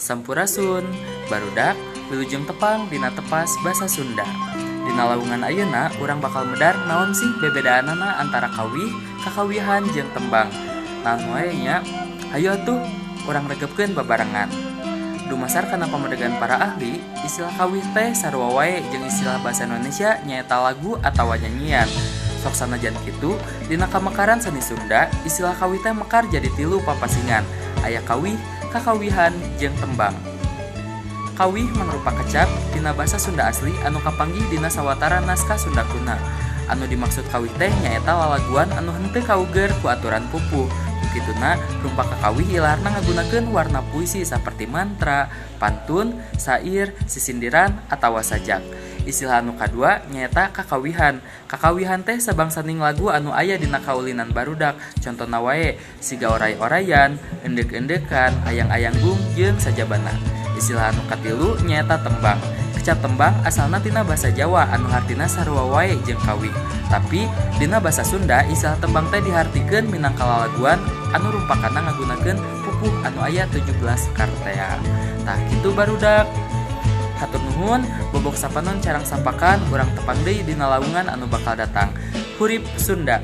Sampurasun, barudak, wilujeng tepang dina tepas basa Sunda. Dina laungan ayeuna urang bakal medar naon sih bebedaanana antara kawih, kakawihan jeung tembang. Naon wae nya? Hayu atuh urang regepkeun babarengan. Dumasar kana pamedegan para ahli, istilah kawih teh sarua wae jeung istilah basa Indonesia nyaeta lagu atawa nyanyian. Sok sanajan kitu, dina kamekaran seni Sunda, istilah kawih teh mekar jadi tilu papasingan, aya kawih, kakawihan, jeung tembang. Kawih mangrupa kecap tina basa Sunda asli anu kapanggih dina sawatara naskah Sunda kuna. Anu dimaksud kawih teh nyaeta lalaguan anu henteu kauger ku aturan pupuh. Ku kituna, rupa kakawih ilaharna ngagunakeun warna puisi saperti mantra, pantun, sair, sisindiran, atawa sajak. Istilah anu kadua nyaeta kakawihan. Kakawihan teh sabangsaning lagu anu aya dina kaulinan barudak, contona wae siga oray-orayan, eundek-eundekan, ayang-ayanggung jeung sajabana. Istilah anu katilu nyaeta tembang. Kecap tembang asalna tina basa Jawa anu hartina sarua wae jeung kawih. Tapi dina basa Sunda istilah tembang teh dihartikeun minangka lalaguan anu rumpakana ngagunakeun pupuh anu aya 17 kartea. Tah kitu, barudak. Hatur nuhun, bobok sapanon carang sampakan, urang tepang deui dina laungan anu bakal datang. Hurip Sunda.